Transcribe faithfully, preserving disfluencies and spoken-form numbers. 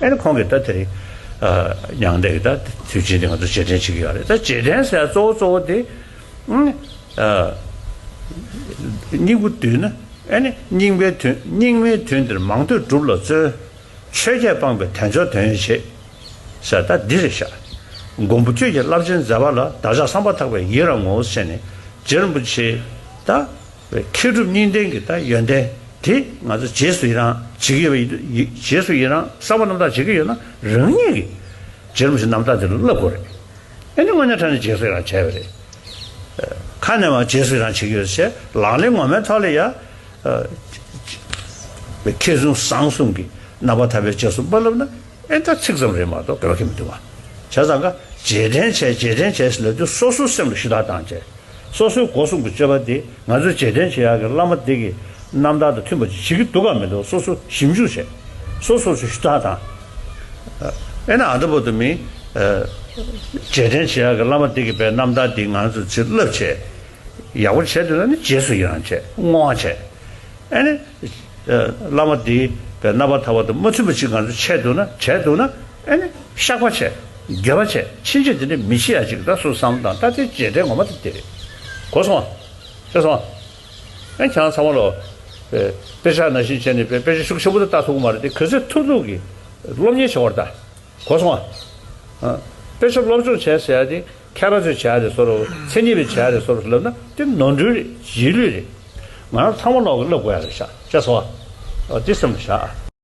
ཨ་ནི་ཁོང་གིས་ད་དེ་རིང་ཨ་མྱང་འདས་ཀྱི་ད་དུས་ཆེན་དེ་ང་ཚོ་རྗེས་དྲན་བྱེད་ཀྱི་ཡོད་རེད། ད་རྗེས་དྲན་ཟེར་གཙོ་བོ་གཙོ་བོ་དེ་ཨ་སྙིང་པོ་བསྡུས་ན། ཨ་ནི་སྙིགས་མའི་དུས་སྙིགས་མའི་དུས་འདིར་མང་ཐོས་སྒྲུབ་ལ་བརྩོན། ཆོས་བརྒྱད་སྤངས་པས་དལ་འབྱོར་དོན་ཡོད་བྱེད། ཟེར་ད་འདི་རེད་ཤག། མགོན་པོ་ཁྱོད་ཀྱི་རླབས་ཆེན་མཛད་པ་ལ། བདག་ཅག་བསམ་པ་ཐག་པས་ཡི་རང་ངོ་། ཟེར་ནས་རྗེ་རིན་པོ་ཆེ་ད་མཁས་གྲུབ་གཉིས་ལྡན་གྱི་ད་ཡོན་ཏན་དེ་ང་ཚོ་རྗེས་སུ་ཡི་རང་བྱེད་ཀྱི་ཡོད་པ་ཡིན་དུས། རྗེས་སུ་ཡི་རང་བསམ་པ་རྣམ་དག་བྱེད་ཀྱི་ཡོད་ན། རང་ཉིད་ཀྱིས་རྗེ་རིན་པོ་ཆེ་རྣམ་དག་དེ་ལ་བསླབ་དགོས་རེད། ཨ་ནི་དངོས་གནས་དྲང་གནས་རྗེས་སུ་ཡི་རང་བྱས་པ་རེད། ཁ་ནས་མར་རྗེས་སུ་ཡི་རང་བྱེད་ཀྱི་ཡོད་ཟེར། ལག་ལེན་ངོ་མའི་ཐོག་ལ་ཡ། ཨ་མཁས་བཙུན་བཟང་གསུམ་གྱི་རྣམ་པར་ཐར་པའི་རྗེས་སུ་མ་བསླབ་ན། ཨེ་ད་ཚིག་ཙམ་རེད་མ་གཏོགས་དགོས་པ་གང་ཡང་མི་འདུག་བ། བྱས་ཙང་ཀ་རྗེས་དྲན་བྱས། རྗེས་དྲན་བྱས་ཟེར་ལབ་དུས་སོ་སོའི་སེམས་ལ་ཞུ་དག་བཏང་བྱས། སོ་སོའི་སྒོ་གསུམ་གྱི་སྤྱོད་པ་འདི་ང་ཚོའི་རྗེས་དྲན་བྱེད་ཡག་གི་བླ་མ་འདི་གི་རྣམ་ཐར་དང་མཐུན་པ་ཅིག་བྱེད་ཀྱི་འདུག་གམ་མི་འདུག། སོ་སོ་ཞིབ་འཇུག་བྱས། སོ་སོ་སོ་ཞུ་དག་བཏང་། ཨེ་ན་ཨ་ད་བར་དུ་མི་རྗེས་དྲན་བྱེད་ཡག་གི་བླ་མ་འདི་གི་པའི་རྣམ་ཐར་འདི་ང་ཚོ་ཚོས་བསླབ་བྱས། ཡག་པོ་བྱས་འདུག་ན་ནི་རྗེས་སུ་ཡི་རང་བྱས། བསྔོ་བ་བྱས། ཨ་ནི་བླ་མ་འདིའི་པའི་རྣམ་པར་ཐར་པ་དང་མ་མཐུན་པ་ཅིག་ང་ཚོ་བྱས་འདུག་ན། བྱས་འདུག་ན། ཨ་ནི་བཤགས་པ་བྱས། འགྱོད་པ་བྱས། ཕྱིན་ཆད་འདི་འདྲ་མི་བྱེད་ཡ་ཅིག་ད་སུ་བསམ་བློ་བཏང་། ད་དེ་རྗེས་དྲན་ངོ་མ་དེ་དེ་རེད། གོ་སོང་ཨ། ཤེས་སོང་ཨ། ཨ་ཁྱེད་རང་ཚང་མ་ལོ། དཔེ་ཆ་ནང་བཞིན་བྱས་ནས་དཔེ་དཔེ་ཆ་ཤུགས་ཆེན་པོ་དེ་ལྟ་ཐུབ་ཀྱི་མ་རེད་དེ། ག་ཚོད་ཐུབ་ཐུབ་ཀྱིས་སློབ་གཉེར་བྱེད་པར་ལྟ། གོ་སོང་ཨ། ཨ། དཔེ་ཆ་སློབ་སྦྱོང་བྱས་ཟེར་ཡ་དེ་མཁས་པ་ཚོས་བྱས་རེད་བཟོ་འདྲ། མཚན་ཉིད་པས་བྱས་རེད་བཟོ་འདྲ་ལབ་ན་དེ་ནོར་འཁྲུལ་རེད། རྗེས་ལུས་རེད། ང་རང་ཚང་མ་ནོར་གི་བསླབ་དགོས་ཡ་རེད་ཤག། ཤེས་སོང་ཨ། ཨ་དེ་སེམས་ལ་བཞག་ཨ།